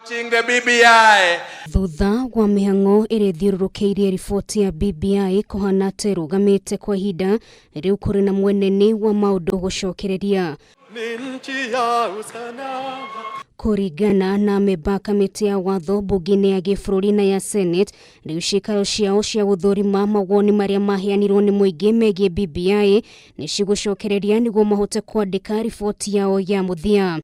The BBI. Thutha wa mĩhang'o ĩrĩa ĩthiũrũrũkĩirie riboti ya BBI kũhana ta ĩrũgamĩte kwa ihinda, rĩu kũrĩ na mweneni wa maũndũ gũcokereria. Ni nchi ya usalama. Kũringana na memba kamĩtĩ ya watho mbunge-inĩ ya gĩbũrũri na ya Senate, rĩu ciikaro ciao cia gũthũrima mawoni marĩa maheanirwo nĩ mũingĩ megiĩ BBI nĩ cigũcokereria nĩguo mahote kwandĩka riboti yao ya mũthia.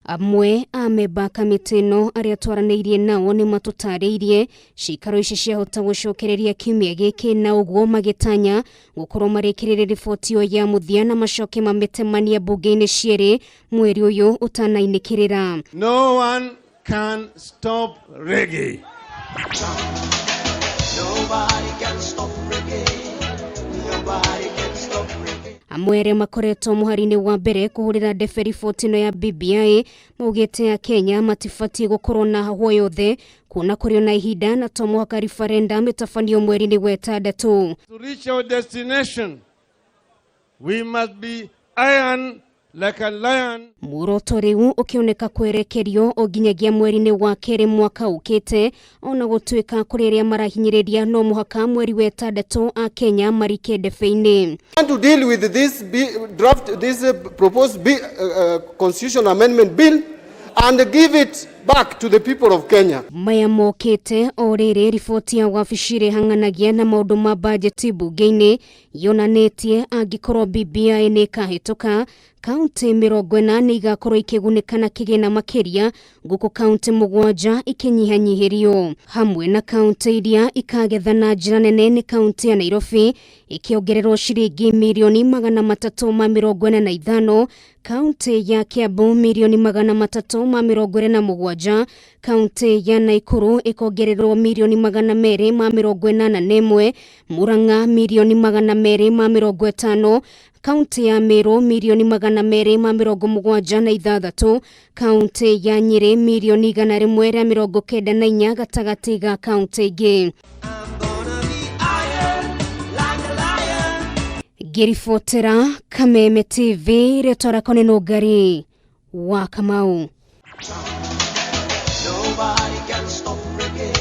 Amwe a memba kamĩtĩ ĩno arĩa twaranĩirie nao nĩ matũtarĩirie ciikaro ici ciahota gũcokereria kiumia gĩkĩ, na ũguo magĩtanya gũkorwo marĩkĩrĩrie riboti ĩyo ya mũthia na macoke mamĩtemanie mbunge-inĩ cierĩ mweri ũyũ ũtanainĩkĩrĩra. No one can stop reggae. Nobody can stop reggae. Nobody can stop reggae. Amwe arĩa makoretwo mũhari-inĩ wa mbere kũhũrĩra ndebe riboti ĩno ya BBI maugĩte a Kenya matibatiĩ gũkorwo na hahũ yothe kuona kũrĩ na ihinda na to mũhaka referendum ĩtabanio mweri-inĩ wa ĩtandatũ. To reach our destination, we must be iron like a lion. Muoroto rĩu ũkĩoneka kwerekerio o nginyagia mweri-inĩ wa kerĩ mwaka ũkĩte, ona gũtuĩka kũrĩ arĩa marahinyĩrĩria no mũhaka mweri wa ĩtandatũ a Kenya marike ndebe-inĩ. Want to deal with this draft, this proposed constitution amendment bill and give it back to the people of Kenya. Maya mokĩte o rĩrĩ riboti ya wabici ĩrĩa ĩhang'anagia na maũndũ ma bajeti mbunge-inĩ yonanĩtie angĩkorwo BBI nĩ ĩkahĩtũka, kaunti 40 nĩ igakorwo ikĩgunĩka na kĩgĩna makĩria, gũkũ kaunti 7 ikĩnyihanyihĩrio. Hamwe na kaunti iria ikagetha na njĩra nene nĩ kaunti ya Nairobi ĩkĩongererwo ciringi mirioni 345, kaunti ya Kiambu mirioni 327, kaunti ya Nakuru ĩkongererwo mirioni 281, Murang'a mirioni 250, kaunti ya Meru mirioni 276, kaunti ya Nyeri mirioni 194 gatagatĩ ga kaunti ingĩ. I'm gonna be iron like a lion. Ngĩribotera Kameme TV, rĩtwa rĩakwa nĩ Nũngari wa Kamau. Nobody can stop reggae.